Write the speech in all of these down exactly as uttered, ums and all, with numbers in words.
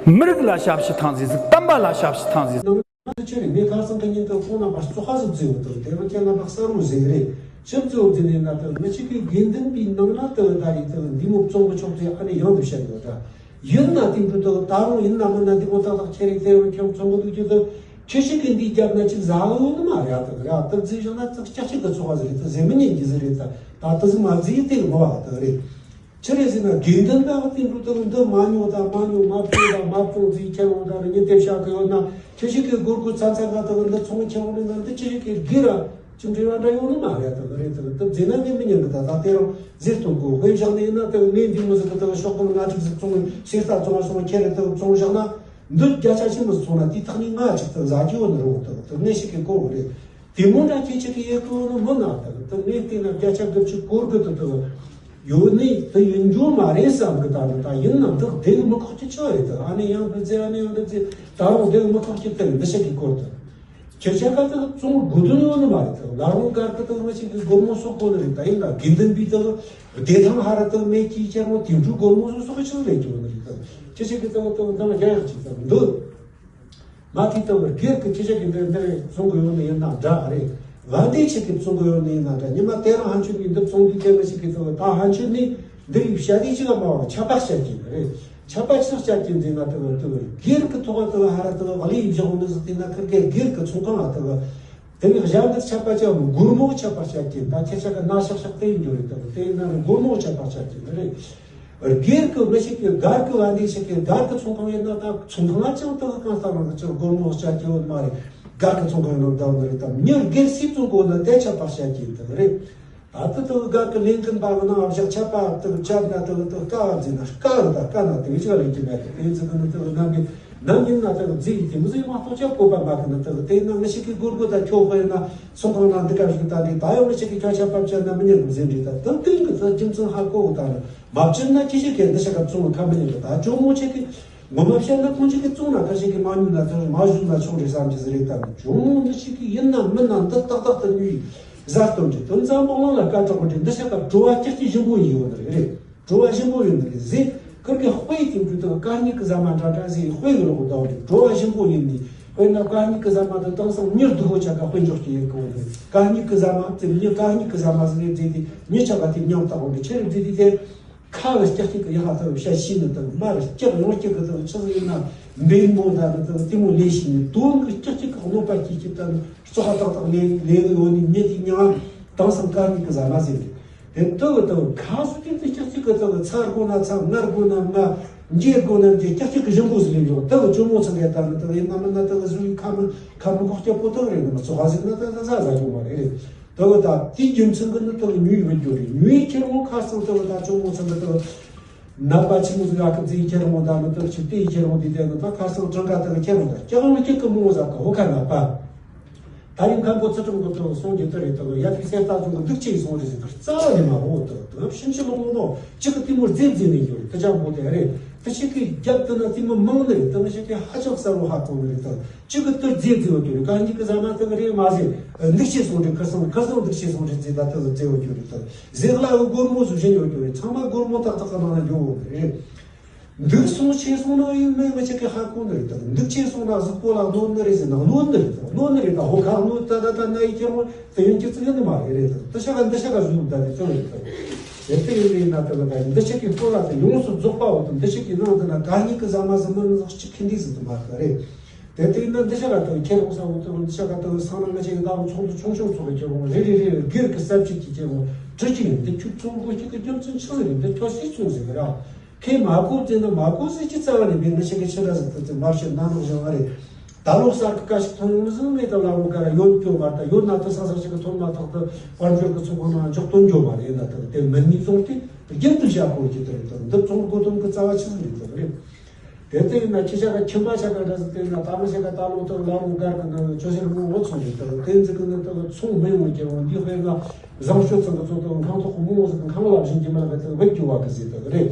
མི་རིགས་ལ་ཞབས་ཕྱི་ཐང་ཟིག་ཟིག་བསྟན་པ་ལ་ཞབས་ཕྱི་ཐང་ཟིག་ཟིག་ནང་དུ་ཆེ་རེད། ངས་ཁ་སང་གི་ཉིན་དུ་ཁོང་རྣམ་པ་བཙོག་ཁ་ཟིག་བརྫིས་ཡོད་དོ། དེ་རུ་ཁྱེད་རྣམ་པ་གསར་བུ་ཟིག་རེད། ཕྱིར་བརྫིས་ཡོད་ཟིག་ནས་ན་དུ་མི་གཅིག་གིས་དགེ་འདུན་པའི་ནང་ན་དུ་ད་རེས་དུ་འདི་མོ་བཙོང་གི་ཆོག་ཚེ་ཨ་ནི་ཡང་དུ་བཤད་ཡོད་ད། ཡིན་ན་དེ་འདྲ་དུ་ད་རུང་ཡིན་ན་མིན་ན་འདི་མོ་ཏག་ཏག་ཁྱེད་རེད། དེ་རུ་ཁྱོད་བཙོང་གི་འདུག་རྒྱུ་དུ་ཁྱེད་ཞིག་གིས་འདི་རྒྱབ་ན་ཅིག་ཟ་གི་ཡོད་ནི་མ་རེད། ཨ་དུ་ར་དུ་བརྫིས་བཞག་ན་དུ་ལྕགས་ཤིག་གི་ཚོགས་པ་ཟིག་རེད། དུ་ཟེར་མི་ཉན་གྱི་ཟིག་རེད། ད་ད་དུ་ཟིག་མ་བརྫིས་དེ་ངོ་བ་དུ་རེད། ཆི་རེད་ཟེར་ན་དགེ་འདུན་པ་དེ་འདྲ་དེ་འདི་མ་ཉོ་དང་མ་ཉོ་མ་བཙོང་དང་མ་བཙོང་ཟེར་ཁྱེར་འོང་དང་ངས་དེ་བཤད་གི་ཡོད་ན། ཁྱེད་ཞིག་གི་སྒོར་སྒོར་ཚ་ཚ་ག་དང་འདི་ཚོང་ཁྱེར་འོང་ནི་ན་འདི་ཁྱེད་ཞིག་གི་སྒེར་ར་ཅིག་འབྲེལ་བ་འདྲ་ཡོད་ནི་མ་རེད། དེ་རེད། དེ་དེ་བརྫིས་ན་ངས་མི་ཉན་གི། ད་ད་དེ་རང་ཟེར་སྟོན་གོ། དཔེ་བཞག་ནི་ཡིན་ན་དེ་ངས་འདི་མི་ཟིག་གི་དེ་ཤོག་གི་ང་ཅིག་ཟིག་བཙོང་གསེར་རྟ་བཙོང་བ་སོང་ཁྱེར་རེ་དེ་བཙོང་བཞག་ན་འདི་བརྒྱ་ཆ་ཆི་མི་ཟིག་སོང་ན་དེ་ཐག་ནི་ང་ཅིག་དེ་ཟ་རྒྱུ་ཡོད་ནི་རེད། དེ་དེ་ངས་ཞིག་གི་གོ་གི་རེད། དེ་མོ་འདྲ་ཁྱེད་ཅག་གིས་ཡེ་གོ་ནི་མིན་ན། དེ་དེ་ངས་བལྟས་ན་བརྒྱ་ཆ་དགུ་བཅུ་གོ་དགུ་དེ་དེ་ཡོད་ནི་དེ་ཡིན་རྒྱུ་མ་རེད་བསམ་གི། ད་ནི་ད་ཡིན་ནམ་དེ་བདེ་གི་མི་ཁོག་ཅིག་ཆགས་རེད། དེ་ཨ་ནི་ཡང་དེ་ཚེ་ཨ་ནི་ཡང་དེ་ཚེ་ད་རུང་བདེ་གི་མི་ཁོག་ཅིག་དེ་འདི་ཤེས་གི་སྐོར་དེ་ཁྱེད་ཅག་ག་དེ་བཙོང་དགོས་དོན་ཡོད་ནི་མ་རེད། དེ་ལ་རུང་གར་གི་དེ་ང་ཅིག་གི་སྒོར་མོ་གསོག་གོ་ནི་རེད། ད་ཡིན་ན་དགེ་འདུན་པའི་དེ་བདེ་ཐང་ཧ་ར་དེ་མེད་ཀྱི་ཁྱེད་མོ་དེ་འདྲ་སྒོར་མོ་གསོག་གསོག་ཆི་རེད་ཀྱི་ཡོད་ནི་རེད། དེ་ཁྱེད་ཅག་གི་དེ་དེ་འདང་རྒྱ་ཡག་ཅིག་དེ་འདུག་མ་ཐིག་ལྟ་བུར་སྒེར་གྱི་ཁྱེད་ཅག་གི་འདིར་འདིར་བཙོང་གི་ཡོད་ནི་ཡིན་ན་འདྲ་རེད། བན་དེ་ཆེ་གི་བཙོང་གི་ཡོད་ནི་ཡིན་ན་འདྲ། ཉི་མ་དེ་རང་ཧན་ཆུ་ནི་འདི་བཙོང་དུས་དེ་མི་ཞིག་གི་ལྟ་བུ་ད་ཧན་ཆུ་ནི་འདི་ཡི་བཤད་དེ་ཅི་ག་མ་བ་ཆད་པ་བཤད་ཀྱི་རེད། ཆད་པ་ཆི་བཤད་ཀྱི་འཛིན་ན་ལྟ་བུ་ལྟ་བུ་སྒེར་གྱི་ཐོག་ལྟ་བུ་ཧ་ར་ལྟ་བུ་བ་ལི་ཡིབ་བཞག་འོང་ནི་ཟིག་དེ་ན་ཁིར་གེ་སྒེར་གྱི་ཚོང་ཁང་ལ་ལྟ་བུ་དེ་ནི་གཞན་གྱི་ཆད་པ་ཅི་བ་སྒོར་མོ་ཆད་པ་བཤད་ཀྱི། ད་ཁྱེད་ཅག་གི་ན་ཤག་ཤག་དེ་ཡིན་རྒྱུ་རེད། ལྟ་བུ་དེ་ཡིན་ན་ནི་སྒོར་མོ་ཆད་པ་བཤད་ཀྱི་རེད། སྒེར་གྱི་མི་ཞིག་གིས་སྒེར་གྱི་བ་འདི་ཞིག་གིས་སྒེར་གྱི་ཚོང་ཁང་ཡིན་ན་ད་ཚོང་ཁང་ལ་ཅང་ད་གང་ལྟར་རང་གི་ཅང་སྒོར་མོ་བཅའ་རྒྱུ་ཡོད་མ་རེད། སྒེར་གྱི་ཚོང་ཁང་ཡིན་ན་འདྲ་བོ་རེད། ད་མྱི་སྒེར་སུས་བཙོང་དགོས་ན་དེ་ཆད་པ་བཅད་ཀྱི་འདུག་རེད། ད་ལྟ་ད་སྒེར་གྱི་ལས་འགན་པ་གི་ནང་བཞག་ཆད་པ་ད་བཅད་ན་ད་ད་དཀའ་བ་འཛིན་ན་དཀའ་བ་ད་དཀའ་ན་དེ་བཅས་ལས་ཀྱི་མེད་གི། དེ་ཚོ་གི་ནི་ད་ནམ་གྱི་ནམ་ཡིན་ན་ད་རྫི་ཡི་དེ་མི་ཟིག་མ་གཏོགས་ཆད་བཀོད་པ་མ་གི་ན་ད་དེ་ན་མི་ཞིག་གིས་སྒོར་སྒོར་ད་ཁྱོད་དཔེར་ན་ཚོང་ཁང་ནང་འདི་ག་ཞིག་ད་ནི་ད་ཡང་མི་ཞིག་གིས་ཁྱོད་ཆད་པ་བཅད་ན་མི་ཉན་གི་འཛིན་རེད། ད་དེ་དེ་གི་ད་རྒྱུ་མཚན་ཧ་གོ་གི། ད་ནི་མ་བཅད་ན་ཅི་ཞིག་གི་འདི་ཞིག་ག་བཙོང་ཁ་མི་ཉན་གི། ད་ཇོ་མོ་ཆེ་གི་ངོ་མ་བཤད་ན་ཁོང་ཅིག་གིས་བཙོང་ན་ཁ་ཞིག་གིས་མ་ཉོས་ན་ཚོང་མ་བཞུགས་ན་ཆོག་རེད་བསམ་གྱི་ཟིག་རེད། ད་ནི་ཇོ་མོ་འདི་ཞིག་གིས་ཡིན་ན་མིན་ན་འདི་ཏག་ཏག་ཏུ་ཉོས་ཡིན་ཟ་སྟོན་གྱི། དོན་ཚང་པོ་ལང་ལ་སྐད་གྲགས་པོ་འདི་ཞིག་ག་བྲོ་བ་ཀྱག་ཀྱི་ཞིམ་པོ་ཡིན་ཡོད་ནི་རེད། བྲོ་བ་ཞིམ་པོ་ཡོད་ནི་རེད་ཟེར། ཁིར་གི་དཔེ་དེ་འདྲ་དང་གད་སྙིགས་ཀྱི་ཟ་མ་འདྲ་འདྲ་ཟེར་དཔེ་གི་ལོག་ལྟ་བུ་རེད། བྲོ་བ་ཞིམ་པོ་ཡིན་ནི། དཔེར་ན་གད་སྙིགས་ཀྱི་ཟ་མ་དང་དེང་སང་མྱི་སྡུག་པོ་ཆ་ག་དཔེ་འཇོག་གི་ཡོད་གི་འོ་ནི། གད་སྙིགས་ཀྱི་ཟ་མ་དེ་མྱི་གད་སྙིགས་ཀྱི་ཟ་མ་ཟེར་ནས་བརྫིས་ཏེ་མྱི་ཆ་ག་དེ་ཉམ་ཐག་འོ་ནི་ཆེ་རུ་བརྫིས་ཏེ་དེ་ཁ་གི་ལྕགས་ཀྱི་ཡ་ཧ་ཐག་བཤད་ཤེས་ནི་དང་མ་རུ་ལྕགས་ཡོང་ལྕགས་ཀྱི་དང་ཆི་ཟིག་ཡིན་ན་འབེན་མོ་འདྲ་ནི་དང་དེ་མོ་ལས་ཤེས་ནི་དོན་གི་ལྕགས་ཀྱི་གནོད་པ་སྐྱེལ་ཁྱེར་དང་བཙོག་པ་ཏག་ཏག་ལས་ལས་གི་ཡོད་ནི་མྱི་དེ་མྱི་དེང་སང་གད་སྙིགས་ཀྱི་ཟ་མ་ཟེར་གི། དེ་ལྟ་བུ་ལྟ་བུ་ཁ་སུ་དེ་ཚོ་ཀྱག་ཀྱོག་གི་ལྟ་བུ་ཚ་དགོས་ན་ཚ། མངར་དགོས་ན་མངར། འཇེ་དགོས་ན་འཇེ། ཀྱག་ཀྱོག་གི་ཞིམ་པོ་ཟིག་ལས་ཡོང་ལྟ་བུ་ཇོ་མོ་ཚང་གི་ལྟ་ནི་ལྟ་བུ་ཡིན་ན་མིན་ན་ལྟ་བུ་ཟུ་ཡི་ཁ་མི་ཁ་མི་ཁོག་སྐྱ་པོ་ལྟ་བུ་རེད། ནི་མི་ཚོ་ཧ་ཟིག་ན་ལྟ་བུ་ཟ་ཟ་རྒྱུ་མ་རེད། རེད་ལྟ་བུ་ད་དེའི་རྒྱུ་མཚན་གི་ནི་ལྟ་བུ་ཉོས་ཡོད་རྒྱུ་རེད། ཉོས་ཁྱེར་འོང་ཁ་སང་ལྟ་བུ་ད་ཇོ་མོ་ཚང་གི་ལྟ་བུ་ནད་པ་ཆེན་མོ་ཟིག་ཨ་ཁུ་ཙི་ཡི་ཁྱེར་འོང་ད་ནི་ལྟ་བུ་ཆུ་དེ་ཡི་ཁྱེར་འོང་དེ་དེ་ནི་ད་ཁ་སང་གྲངས་ཀ་ལྟ་བུ་ཁྱེར་འོང་ད་ཀྱག་ལ་ཀྱག་གི་མོ་ཟ་གི་ཧོ་ཁ་ནད་པ། ད་རིང་མཁན་པོ་ཚུལ་ཁྲིམས་གོ་ཐོས་སོང་གི་ལྟ་རེད་དང་ཡ་ཐིག་གསེར་རྟ་རྫོང་གི་འདུག་ཅེས་སོང་རེད་ཟེར་གི་རྩ་བ་ནས་མ་འོ་དང་དང་ཕྱིན་ཅི་ལོག་ལོག་ཅི་གི་ལྟད་མོ་རྫས་རྫས་ནས་ཡོད་རེད། དེ་ཅང་པོ་དེ་རེད། དེ་ཞིག་གི་རྒྱབ་དུ་ན་ལྟད་མོ་མང་ནི་རེད། དེ་མི་ཞིག་གི་ཧ་ཅང་གསལ་བོ་ཧ་གོ་ནི་རེད་དང་ཅི་གི་ལྟར་རྫས་རྫས་ཡོད་རྒྱུ་རེད། གང་ཉིད་ཀྱི་ཟ་མ་དེ་གི་རེད་མ་ཟེར། འདུག་ཅེས་སོང་རེད། ཁར་སང་ཁར་སང་འདུག་ཅེས་སོང་རེད་ཟེར་ད་དེ་གི་རྫས་ཡོད་རྒྱུ་རེད་དང་ཟེར་གླ་གི་སྒོར་མོ་བཟོ་བཞིན་ཡོད་རྒྱུ་རེད། ཚང་མ་སྒོར་མོ་ཏག་ཏག་གི་ནང་ན་འགྱོ་འོང་ནི་རེད། འདུག་སོང་ཆེ་སོང་ན་ཡིན་མིན་མི་གཅིག་གིས་ཧ་གོ་ནི་རེད་དང་། འདུག་ཆེ་སོང་ན་གཟུགས་པོ་ལ་གནོད་ནི་རེད་ཟེར་ན་གནོད་ནི་རེད་དང་། གནོད་ནི་རེད་དང་། ཧོ་ཁ་གནོད་ད་ད་ད་ན་ཡི་ཁྱེར་མོ་དེ་ཡོན་གྱི་ཙི་ཡོད་ནི་མ་རེད་རེད་དང་། འདི་ཤ་ག་འདི་ཤ་ག་བཟོས་ད་དེ་ཚོ་རེད་དང་། དེ་ལྟ་ཡིན་རེད་ན་ད་ག་ད་འདི་ཆ་གི་སྤོ་ལ་དེ་ཡོངས་སུ་རྫོགས་པའོ་དང་། འདི་ཆ་གི་ནང་དུ་ན་ག་ཉིད་ཀྱི་ཟ་མ་ཟ་མ་ནི་ཟག་ཅིག་ཁེ་འདི་ཟིག་ཏུ་མ་ག་རེད། དེ་ལྟ་ཡིན་ན་འདི་ཤ་ག་ད་ཁྱེར་རོང་ས་འོ་དང་། འདི་ཤ་ག་ད་ས་ན་ང་ཆེ་གི་ད་ཚོགས་འདུ་ཆུང་ཆུང་ཚོགས་གི་ཁྱེར་རོང་རེ་རེ་རེ་རེ་སྒེར་གི་ས་བཅད་ཀྱི་ཁྱེར་རོང་གྲི་གཅིག་ཡིན། འདི་ཁྱུག་ཚོགས་འགོ་གཅིག་གི་རྒྱུ་མཚན་ཆི་ཟིག་རེད། འདི་ཁྱོད་སུས་བཙོང་ཟིག་ར། ཁོས་མ་གོ་བརྩིས་ན་མ་གོ་ཟེར་གྱི་རྩ་བ་ནས་མེད། ང་ཞིག་གི་ཕྱི་དགྲ་ཟིག་ཏུ་ཚེ་མ་བཤད་ན་ནོག་བཞིན་ཨ་རེད། ད་ལོ་གསར་གི་ཀ་ཞིག་ཐོན་ཡོང་ཟིན་མེད་དམ། ལ་རུང་ཀ་ར་ཡོད་སྐྱོ་མ་ད་ཡོད་ན་དུ་ས་ས་ཞིག་གི་ཐོན་མ་ཐག་ཏུ་དཔལ་འབྱོར་གི་ཚོགས་པ་ནང་འཇོག་དོན་འཇོག་མ་རེད་ན་ད་དེ་མི་མི་བཙོང་སྟེ་རྒྱུན་དུ་བཞག་དགོས་ཀྱི་དེ་རེད། ད་འདི་བཙོང་དགོས་དོན་གི་རྩ་བ་ཆི་ཟིག་རེད་ད་རེད། དེ་ལྟ་ཡིན་ན་ཁྱེད་ཅག་གི་ཁྱིམ་པ་ཆ་ག་འདྲ་ཟིག་བལྟས་ན་ད་མི་ཆ་ག་ད་ལོ་ཏུ་ལ་རུང་སྒར་གི་ནང་ཆོས་ཟེར་མོ་འོ་ཚོང་རེད་ད་དེ་འཛི་གི་ནི་ད་ཚོང་མི་ཡོང་གི་འོང་འདི་དཔེར་ན་བཟང་སྤྱོད་ཚང་གི་ཚོགས་དང་ཁང་ཐོག་མོ་ཟིག་ཁང་ལ་བཞིན་གྱི་མ་གི་ད་བེད་རྒྱུ་བ་གི་ཟིག་ད་རེད།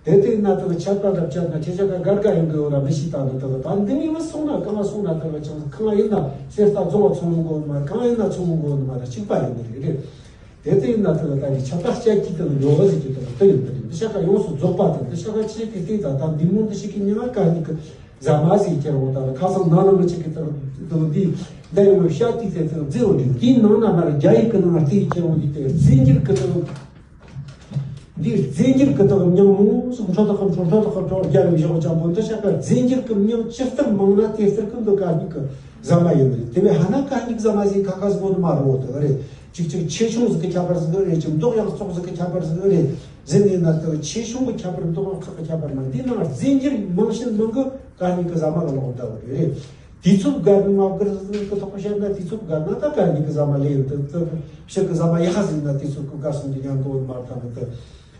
དེ་ལྟ་ཡིན་ན་ད་ཆར་པ་འདྲ་བཅད་ན་ཁྱེད་ཅག་ག་སྒར་ག་ཡོང་གི་འོ་ལ་མི་ཤི་ད་ནི་ད་ད་འདི་མི་མི་སོང་ན་གང་ལ་སོང་ན་ད་ཆང་ཁང་ཡིན་ན་གསེར་རྟ་རྫོང་བ་ཚོང་ཡོང་གོ་མ་གང་ཡིན་ན་ཚོང་ཡོང་གོ་ནི་མ་ད་གཅིག་པ་ཡིན་ནི་རེད་རེད། དེ་ལྟ་ཡིན་ན་དེ་ལ་ད་ནི་ཁྱབ་པ་སྤྱད་ཀྱི་དེ་ལ་ཡོད་པ་ཟིག་གི་དེ་ལ་དེ་ཡིན་པ་རེད། འདི་ཤ་ཁ་ཡོངས་སུ་རྫོགས་པ་དང་འདི་ཤ་ཁ་ཆེ་གི་སྟེང་དང་ད་འདི་མོ་འདི་ཤིག་གི་ཉེ་བ་ག་ནི་གི་ཟ་མ་ཟིག་ཁྱེར་འོང་། ད་ལ་ཁ་སང་ནང་ལ་མི་ཆེ་གི་དེ་ལ་དེ་ལ་འདི་འདི་ཡོང་བའི་ཤ་དེ་དེ་དེ་ལ་རྫི་འོང་འདི་འདི་ནང་ན་མར་རྒྱ་ཡིག་གི་ནང་ལ་དེ་ཁྱེར་འོང་འདི་དེ་རྫི་འགྱུར་གི་དེ་ལ། འདིར་རྫས་འགྱུར་གྱི་དག་མྱང་མོ་སོགས་འཕྲོ་དག་གམ་འཕྲོ་འཕྲོ་དག་གམ་འཕྲོ་རྒྱལ་བའི་ཞོག་ཅང་པོ་འདི་ཤ་ཁ་རྫས་འགྱུར་གྱི་མྱང་ཅི་ལྟར་མང་ན་དེ་ལྟར་ཀུན་ཏུ་ག་སྙིགས་ཀྱི་ཟ་མ་ཡིན་ནི། དེ་བས་ཧ་ན་ག་སྙིགས་ཟ་མ་ཟིག་ཁ་ཁ་ཟིག་པོ་ནི་མ་རོ་དག་རེད། ཅིག་ཅིག་ཆེ་ཆུང་ཟིག་གི་ཁྱད་པར་ཟིག་རེད། ཅིག་མདོག་ཡག་བཙོག་ཟིག་གི་ཁྱད་པར་ཟིག་རེད། ཟིན་ནས་ན་དག་ཆེ་ཆུང་གི་ཁྱད་པར་མདོག་ཡག་བཙོག་གི་ཁྱད་པར་མ་འདི་ནང་རྫས་འགྱུར་མང་ཞིང་མང་གི་ག་སྙིགས་ཀྱི་ཟ་མ་གི་ལོག་འདའ་བ་རེད། དུས་ཚོད་བརྒལ་ནས་མ་བརྒལ་ཟིན་གི་ཐོག་བཤད་ན་དུས་ཚོད་བརྒལ་ན་ད་ག་སྙིགས་ཀྱི་ཟ་མ་ལས་ཡིན་དུ་དུ་ཕྱི་གི་ཟ་མ་ཡག་ཟིན་ན་དུས་ཚོད་གི་བརྒལ་སོང་གི་ཉམས་གོ་མ་དང་དུ།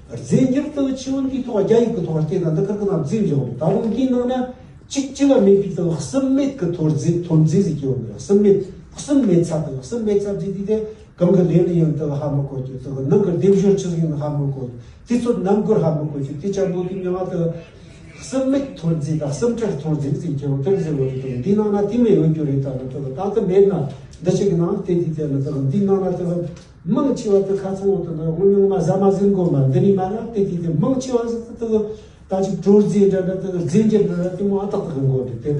རྫས་འགྱུར་དུ་ཆེ་བོ་འདིའི་ཐོག་རྒྱ་ཡིག་གི་ཐོག་བལྟས་ན་འདི་ཁུར་གི་ནང་རྫས་འཇོག་འདུག་ད་རུང་འདིའི་ནང་ན་གཅིག་གཅིག་ལ་མེད་པའི་དུ་གསུམ་མེད་གི་ཐོར་རྫས་ཐོར་རྫས་ཟིག་གི་ཡོད་འདུག་གསུམ་མེད་གསུམ་མེད་ཚ་དུ་གསུམ་མེད་ཚ་རྫས་དེ་དེ་གང་གི་ལས་ནི་ཡིན་དུ་ཧ་མི་གོ་རྒྱུ། དུ་ནང་གི་སྡེབ་སྦྱོར་ཆི་ཟིག་ཡིན་ཧ་མི་གོ། དུས་ཚོད་ནམ་འགོར་ཧ་མི་གོ་རྒྱུ། དེ་ཅང་མོ་དུས་མྱོང་བ་དུ། གསུམ་མེད་ཐོར་རྫས་དང་གསུམ་ཕྲག་ཐོར་རྫས་ཟེར་གྱི་ཡོད་དེར་ཟེར་བ་དེ་དང་འདི་ནང་ན་དེ་མེད་ཡོད་རྒྱུ་རེད། ད་ནི་དེ་ད་ལྟ་མེད་ན་འདི་ཞིག་གི་ནང་དེ་དེ་དེ་ནི་དེ་འདི་ནང་ན་དེ་མང་ཆེ་བ་དེ་ཁ་ཚང་བ་དེ་ནི་དངོས་མྱོང་མ་ཟ་མ་ཟིན་དགོས་མ་འདི་ནི་མ་ན་དེ་དེ་དེ་མང་ཆེ་བ་ཟིན་དེ་ད་ཅིག་གྲོར་རྫས་འདྲ་འདྲ་དེ་རྫས་འགྱུར་འདྲ་འདྲ་དེ་མོ་ཨ་ཏག་ཏག་གི་མགོ་རེད་དེ།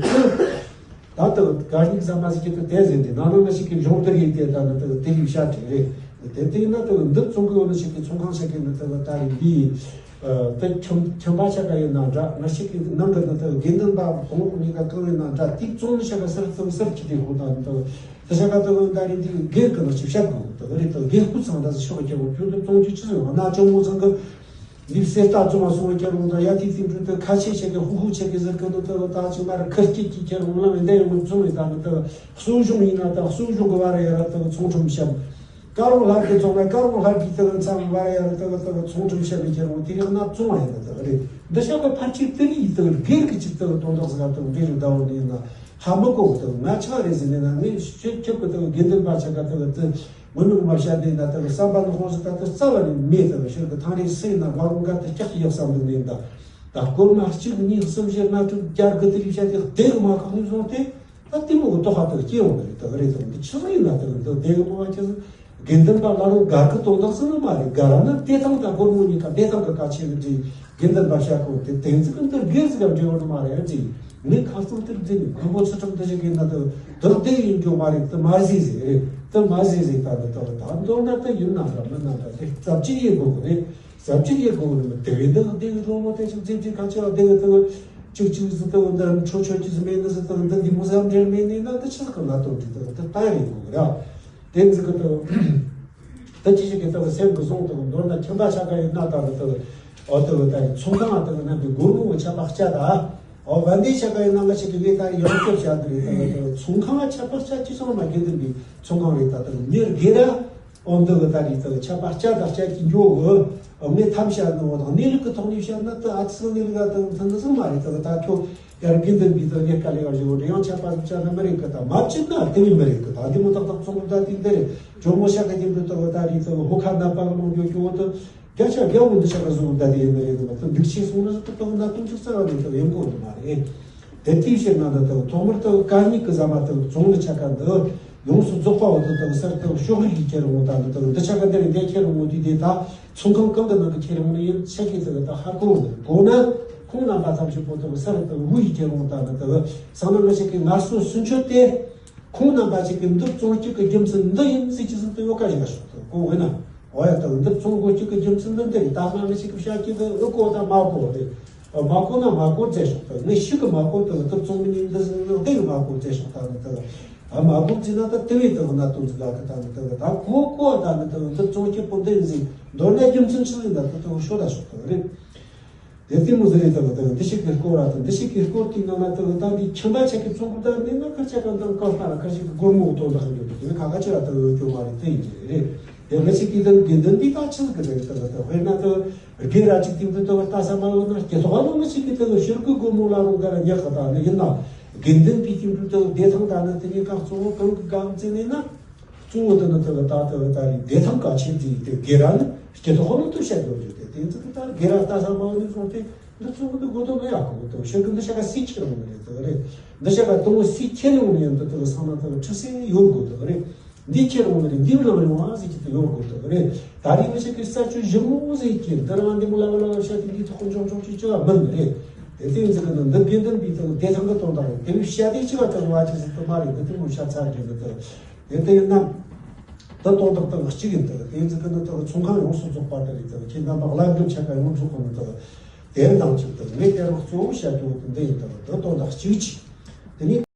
ད་ལྟ་གར་ཡིག་ཟ་མ་ཟིག་གི་ཏུ་དེ་ཟིན་ཏེ་ནང་ནང་ཞིག་གི་སྦྱོང་བརྡར་ཡིན་ཏེ་ད་ནི་ཏུ་དེ་ཡིག་བཤད་དྲི་རེད། དེ་དེ་ཡིན་ན་ཏུ་འདི་ཚོང་གི་ཡོད་ནི་ཞིག་གི་ཚོང་ཁང་ཞིག་གི་ནི་ཏུ་ད་རིང་འདི་ཏུ་ཁྱིམ་ཁྱིམ་པ་ཆ་ག་ཡིན་ན་འདྲ་ང་ཞིག་གི་ནང་གི་ནི་ཏུ་དགེ་འདུན་པ་གོང་འོག་གཉིས་ཀ་གང་ཡིན་ན་འདྲ་དེ་བཙོང་ནི་ཞིག་གི་སར་ཚང་སར་ཁྱི་དེ་ཧོ་ད་ནི་ཏུ་དེ་ཆ་ག་ཏུ་ད་རིང་འདི་སྒེར་གི་ནི་ཞིག་བཤད་དགོས་ཏུ་རེད། ཏུ་སྒེར་ཁུ་ཚང་ད་ཞོག་ཁྱི་ཧོ་ཁྱོད་ཏུ་བཙོང་རྒྱུ་ཆི་ཟིག་ཡོད་ན་ཅོ་མོ་ཚང་གི་འདི་གསེར་རྟ་བཙོང་བ་སོང་བ་ཁྱེར་འོང་དང་ཡ་དེའི་སྟེང་དུ་ཁ་ཆེ་ཆེ་གི་ཧུ་ཧུ་ཆེ་གི་ཟེར་གི་འདུག་ཏུ་ད་ཅིག་མར་ཁུར་སྐྱིད་ཀྱི་ཁྱེར་འོང་ལ་མི་འདའ་ཡོང་བཙོང་བའི་ད་གི་ཏུ་གསོ་གཞུང་ཡིན་ན་ད་གསོ་གཞུང་གི་བར་ཡ་ར་ཏུ་ཚོང་ཁྲོམ་བཤམས། དཀར་བོ་ལྷ་རྒྱལ་བཙོང་ན་དཀར་བོ་ལྷ་རྒྱལ་ཏུ་ཚང་བར་ཡ་ར་ཏུ་ཏུ་ཚོང་ཁྲོམ་བཤམས་ནས་ཁྱེར་འོང་དེ་རིགས་ན་བཙོང་བ་ཡིན་ན་ད་རེད། འདི་ཤ་གི་ཕར་ཆེར་དེ་རིགས་ཏུ་སྒེར་གི་ཅིག་ཏུ་དོན་དག་ཟེར་ཏུ་འདི་རིགས་ཟླ་བོ་ནི་ཡིན་ན་ཧ་མི་གོ་ཏུ་ང་ཆ་རེད་ཟེར་ནས་ན་ངས་ཤེས་ཁྱབ་གི་ཏུ་དགེ་འདུན་པ་ཆ་ག་ཏུ་ཏུ། མི་མང་མ་བཤད་དེ་ན་ད་གི་བསམ་པ་ནི་ཧོ་སི་ད་དུ་རྩ་བ་ནས་མེད་དུ་ཤོར་གི་ཐང་རེ་སེ་ན་བ་རུང་ག་དུ་ལྕགས་ཀྱི་ཡག་བསམ་དུ་ནས་ད་ད་སྐོར་མ་གཅིག་གཉིས་གསུམ་བཞི་ལྔ་དྲུག་བརྒྱ་དགུ་དེ་རིགས་བཤད་དེ་བདེ་གི་མ་ཁག་ནས་བཟུང་སྟེ་ད་དེ་མོ་གི་ལྟོ་ཧ་དུ་སྐྱེ་འོང་གི་རེད། ད་གི་རེད་དང་འདི་ཆི་ཟིག་ཡིན་ན་ད་གི་འདི་བདེ་གི་མོ་བ་ཁྱེད་ཟིག་དགེ་འདུན་པ་ལ་རུང་གར་གི་དོན་དག་ཟིག་ནི་མ་རེད། གར་ན་བདེ་ཐང་དང་སྒོར་མོ་གཉིས་ཀ་བདེ་ཐང་གི་ཀ་ཆེ་གི་འདྲི། དགེ་འདུན་པ་བཤད་གོ་དེ་དེང་ཚིག་འདི་སྒེར་ཟིག་ག་འབྲེལ་བ་མ་རེད་ཅིག་ངས་ཁ་སང་དེར་འཛིན་ནས་མགོན་པོ་ཚུལ་ཁྲིམས་འདི་ཞིག་གིས་ན་དུ་དུར་དེ་ཡིན་རྒྱུ་མ་རེད། དུ་མ་ཟིག་ཟིག་རེད། དུ་མ་ཟིག་ཟིག་ད་ནི་དུ་ད་མདོར་ན་དུ་ཡིན་ན་འདྲ་མིན་ན་འདྲ་དེ་ཙབ་ཅིག་ཡེ་དགོས་གི་རེད། ཙབ་ཅིག་ཡེ་དགོས་གི་ནི་མི་དེ་བས་འདི་དེ་གི་སློང་མོ་དེ་ཅིག་ཙིག་ཙིག་ག་ཅི་ལ་དེ་གི་དུ་ཅིག་ཅིག་ཟིག་དུ་འདི་འཕྲོ་ཆོད་ཀྱི་ཟིག་མེད་ནི་ཟིག་དུ་འདི་འདི་མོ་ཟིག་འབྲེལ་མེད་ནི་ན་དུ་ཆི་ཟིག་གི་ན་དུ་འདི་དུ་དུ་ད་ཡེ་དགོས་གི་རེད། དེ་ཚིག་གི་དུ། ད་ཅི་ཞིག་གི་དུ་སེམས་ཀྱི་བཟུང་དུ་མདོར་ན་ཁྱིམ་པ་ཆ་ག་ཡིན་ན་ད་གི་དུ་ཨོ་དུ་ད་ཚོང་ཁང་དུ་ན་དུ་སྒོར་མོ་ཆ་པ་སྐྱ་ད་ཨོ་བན་དེ་ཆ་ག་ཡིན་ན་ང་ཞིག་གི་ངས་ད་ཡང་སྐྱོབ་བྱ་དུ་རེད། དུ་ཚོང་ཁང་ཆ་པ་སྐྱ་ཅི་ཚང་མ་དགེ་འདུན་པའི་ཚོང་ཁང་རེད། ད་དུ་མིར་དགེ་ར་ཨོ་དུ་ད་རེད། དུ་ཆ་པ་སྐྱ་ད་སྐྱ་གི་འགྱོ་གི་ཨོ་ངས་ཐམ་བཤད་ནོ་དང་གནས་ལུགས་ཀྱི་ཐོག་ནས་བཤད་ན་དུ་ཨ་ཙི་གནས་ལུགས་ད་དུ་མཐུན་ནི་ཟིག་མ་རེད། དུ་ད་ཁྱོད། ཡར་དགེ་འདུན་པའི་དགེ་བཀའ་ལས་ཡར་བཞེངས་འོང་ཡང་ཆད་པ་ཟིག་བྱ་ན་མི་རེད་གི། ད་མ་བྱེད་ན་དེ་མི་མི་རེད་གི། ད་དེ་མོ་ཏག་ཏག་ཚོང་གི་ད་དེ་འདི་རེད། ཇོ་མོ་ཤ་ཁ་ཅན་པོ་ཏག་ད་རེད། ཏག་ཧོ་ཁ་ན་པ་གི་ལོང་རྒྱུ་རྒྱུ་བོ་ཏག་རྒྱ་ཆ་རྒྱ་བོ་འདི་ཤ་ཁ་བཟོ་གི་ད་དེ་ཡིན་མི་རེད་གི། མ་ཏག་འདུག་ཆེ་སོང་ན་ཟིག་ཏག་ཏག་ན་དུང་ཅིག་རྩ་བ་ནས་ཏག་ཡིན་གོ་ནི་མ་རེད། དེ་དེའི་ཕྱིར་ན་ད་ཏག་ཐོག་མར་ཏག་གར་ཡིག་གི་ཟ་མ་ཏག་བཙོང་ནི་ཆ་ཁ་འདི་ཡོངས་སུ་རྫོགས་པ་བོ་ཏག་ཏག་སར་ཏག་ཤོག་རིགས་ཀྱི་ཁྱེར་འོང་ད་ནི་ཏག་འདི་ཆ་ཁ་འདི་རེད། འདི་ཁྱེར་འོང་དུས་དེ་ད། ཚོང་ཁང་གང་གི་ནང་གི་ཁྱེར་ཡོང་ནི་ཡིན་ཆ་གི་ཙི་གི་ད་ཧ་གོ་གོ་ན། ཁོང་རྣམ་པ་ཙམ་ཞིག་པོ་ཏི་གི་སར་ཏི་གི་འུ་ཡི་ཁྱེར་ཡོང་ད་ནི་ཏི་གི་སང་ན་ང་ཞིག་གི་ངར་སོ་སུན་ཆོད་དེ། ཁོང་རྣམ་པ་ཞིག་གི་འདི་བཙོང་སྤྱོད་ཀྱི་རྒྱུ་མཚན་འདི་ཡིན་ཟེར་གྱི་ཟིན་ཏི་ཡོད་ཀ་ཞིག་ལ་ཤོག་ཏི་གོ་གི་ན། འོ་ཡ་ཏི་གི་འདི་བཙོང་དགོས་སྤྱོད་ཀྱི་རྒྱུ་མཚན་འདི་འདི་རེད། ད་ང་ང་ཞིག་གི་བཤད་ཀྱི་ཏི་ཨུ་གོ་ད་མ་གོ་རེད། མ་གོ་ན་མ་གོ་བཙལ་ཤོག་ཏི་ངས་ཤིག་གི་མ་གོ་ཏི་གི་འདི་བཙོང་མི་ཉིན་འདི་ཟིན་ཏི་གི་མ་གོ་བཙལ་ཤོག་ད་ནི་ཏི་གི་ཨ་མ་གོ་ཙི་ན་ད་དེ་བས་དེ་གི་ན་དུང་ཟིག་ག་གི་ད་ནི་དེ་གི་ད་གོ་གོ་ད་ནི་དེ་གི་འདི་བཙོང་སྤྱོད་པོ་འདི་ཟིག་མདོར་ན་རྒྱུ་མཚན་ཆི་ཟིག་ན་དེ་དེ་གི་ཤོད་ད་ཤོག་དེ་གི་རེད། དེ་དེ་མོ་ཟིག་རེད། དེ་གི་དེ་གི་འདི་ཞིག་གི་སྐོར་ར་དང་འདི་ཞིག་གི་སྐོར་དེ་ནང་ན་དེ་གི་ད་འདི་ཁྱིམ་པ་ཆ་གི་བཙོང་གི་ད་ནི་ན་ཁ་ཆ་ག་འདང་ཀ་ཧ་ར་ཁ་ཞིག་གི་སྒོར་མོ་གི་དོན་དག་ཡོད་དེ་ནི་ཁ་ཁ་ཆ་ར་དེ་གི་ཡོད་རྒྱུ་མ་རེད། དེ་ཡིན་གྱི་རེད། དེ་ང་ཞིག་གི་དེ་དགེ་འདུན་འདི་ད་ཆི་ཟིག་གི་དེ་གི་དེ་གི་དེ་དཔེར་ན་དེ་གི་དགེ་ར་ཅིག་དེང་དུས་དེ་བ་ལྟ་ས་མ་ཡོང་ན་སྐྱེ་ཐོག་ལ་མི་ཞིག་གིས་དེ་བ་ཤེར་ཀུ་སྒོར་མོ་ལ་རུང་ག་ར་ཉག་ག་ད་ནི་ཡིན་ན། དགེ་འདུན་པའི་དེང་དུས་དེ་བ་བདེ་ཐང་ད་ནི་དེ་ནི་ཀ་གཙོ་བོ་གང་གི་གང་བརྩི་ནི་ན། གཙོ་བོ་དེ་ནི་དེ་བ་ད་དེ་བ་ད་རེས་བདེ་ཐང་ག་ཆེ་དེ་དེ་དགེ་ར་ནི་སྐྱེ་ཐོག་ལ་དུ་བཤད་དགོས་རྒྱུ་དེ་དེང་དུས་ད་དགེ་ར་ལྟ་ས་མ་ཡོང་ནི་སོང་སྟེ་འདི་གཙོ་བོ་འདི་དགོས་དོན་ཡག་གོ་དེ་ཤེར་ཀུ་འདི་ཤ་ག་སི་ཁྱེར་ཡོང་ནི་རེད་དེ་རེད། འདི་ཤ་ག་དུང་སི་ཁྱེར་ཡོང་ནི་ཡིན་དུ་དེ་བ་སང་ན་དེ་བ་ཁྲི་སི་ཡོད་དགོས་དེ་རེད། འདི་ཁྱེར་འོང་ནི་རེད། འདི་རུ་ལ་ཡོང་བ་ཟེར་གྱི་དེ་ཡོང་དགོས་དོན་རེད། ད་རེས་ང་ཆ་གི་རྩད་གཅོད་ཞིབ་མོ་ཟེར་གྱི་འདི་རང་འདི་མོ་ལ་བ་ལ་བ་བཤད་དེ་འདི་ཐོག་འཇོག་འཇོག་ཅིག་ཅི་བ་མིན་རེད། དེ་དེ་ཡིན་ཟེར་གི་འདི་འདི་དགེ་འདུན་པའི་དེ་བདེ་ཐང་གི་དོན་དག་རེད། དེ་བས་བཤད་དེ་ཅི་བ་དེ་བ་ཅི་ཟེར་དུ་མ་རེད། འདི་དེ་མོ་བཤད་ཚར་རྒྱུ་འདི་དེ་དེ་དེ་ཡིན་ན། ད་དོན་དག་དང་གཅིག་ཡིན་ད། དེ་ཚོ་གི་ནི་ད་ཚོང་ཁང་ཡོངས་སུ་རྫོགས་པ་དེ་རེད་ད། ཁྱེད་རྣམ་པ་གླ་འགྲུབ་ཆ་ག་ཡོངས་རྫོགས་གི་ནི་ད། དེ་དང་གཅིག་ད་ངས་དེ་རིང་གཙོ་བོ་བཤད་རྒྱུ་དེ་འདི་ཡིན་ད། ད་དོན་དག་གཅིག་གཅིག་དེ་ནི།